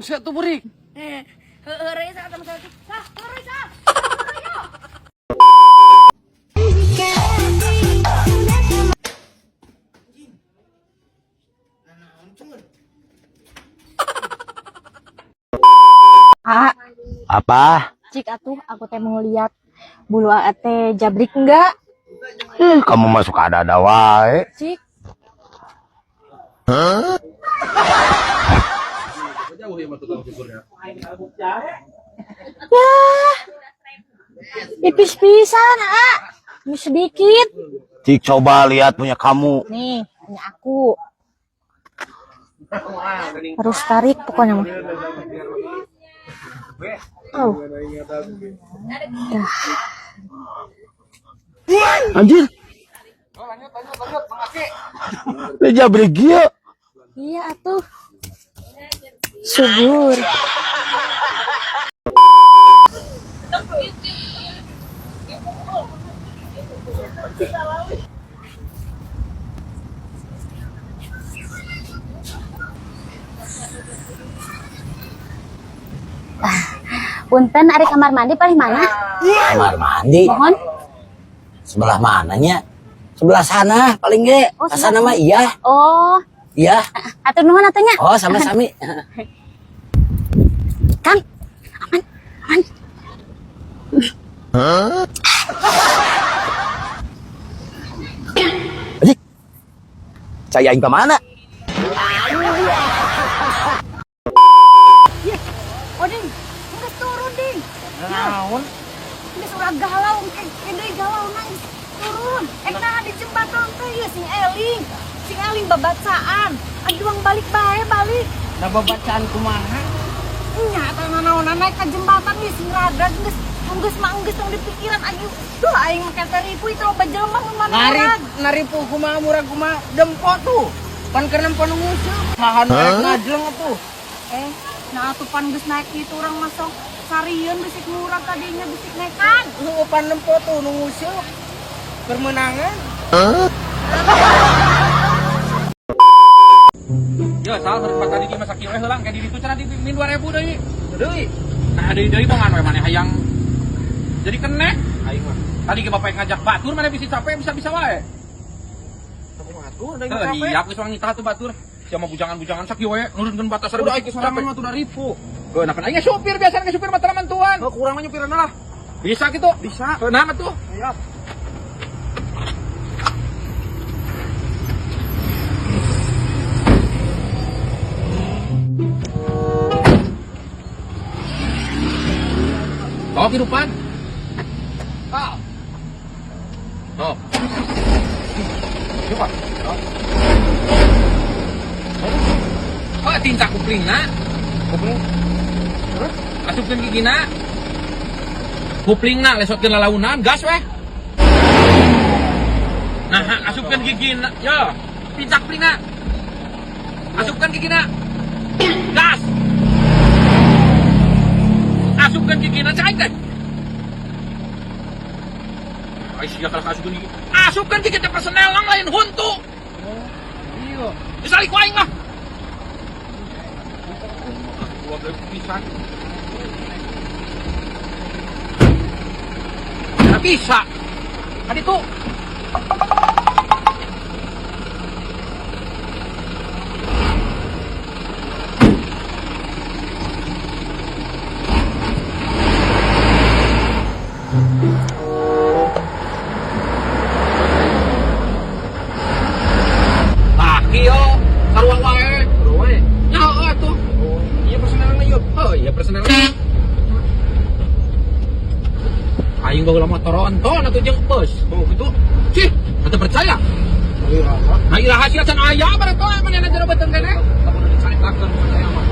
Naon sih tuh burik? Heureuy sa sama sa. Sah, heureuy sah. Ah, Apa? Cik atuh, aku teh mau lihat bulu aa teh jabrik enggak? Kamu masuk ada-ada wae. Cik. Ya, tipis pisan, ah. Ini sedikit. Cik, coba lihat punya kamu. Nih, punya aku. Harus tarik pokoknya mah. Oh. Dah. Anjir. Ini jabrik ieu. Iya atuh. Subur. Punten ari kamar mandi paling mana? Kamar mandi. Mohon. Sebelah mananya? Sebelah sana paling ge. Oh, Ke sana mah iya. Oh, Iya. atur nuhun atunya. Oh, sama-sami. Kang, aman, aman. Anjir. Cai aing ka mana? Oh, Ding, geus turun, Ding. Naon? Geus ulah galau, engke deui galau nangis. Turun. Eh nah di jembatan teh ieu sing eling. Sing eling babacaan. Aduang balik bae balik. Nah, babacaan kumaha? Nya eta nanaonan naik ka jembatan ieu sing raga geus geus mah geus tong dipikiran aing. Duh aing mah kata ripu itu loba jelema mun mana Narip, naripu kumaha murag kumaha dempo tuh. Pan keur nempo nu nguseup. Saha nu rek ngajleng atuh. Eh, nah atuh pan geus naik kitu urang masuk sarieun bisik murag tadinya bisik nekan. Heueuh pan nempo tuh nu nguseup. Keur meunangan. Ya, salah satu tadi di masa kieu heula kayak di ditu cenah di min 2000 deui. Deui. Nah, deui deui bongan we maneh hayang jadi kenek aing mah. Tadi ke bapak ngajak batur maneh bisa capek bisa-bisa wae. Kumaha tuh da Heuh, capek. iya geus wangi tah tuh batur. Sia mah bujangan-bujangan sakieu we nurunkeun batas Udah aing capek. sorangan mah tuh da ripu. Heuh, nah kan aing supir biasana ge supir mah mantuan. Heuh kurang mah nyupirna lah. Bisa gitu? Bisa. Heuh, nah mah tuh. Siap. Bawa kehidupan. Ah. Oh. Coba. Oh, tinta kuplingna. Kupling. Terus asupkeun gigina. Kuplingna lesotkeun lalaunan, gas weh. Nah, asupkeun gigina. Yo, tinta kuplingna. Asupkeun gigina. Gas. Asupkeun gigina cai teh. Ai sia kalau asupkeun gigi. Asupkeun gigi teh personel lang lain huntu. Iya. Disalik ku aing lah. Dua belas pisan. Nggak bisa. Kan itu. Tah, kieu sarua wae. Wae. Ya heueuh atuh. Iya personelna yeuh. Oh iya personel. Aing baheula mah toronton atuh jeung bus. Oh gitu. Cih, teu percaya. Iya. Nah, iraha sia can aya bareto manehna jero beuteung keneh. Lamun dicaritakeun percaya mah.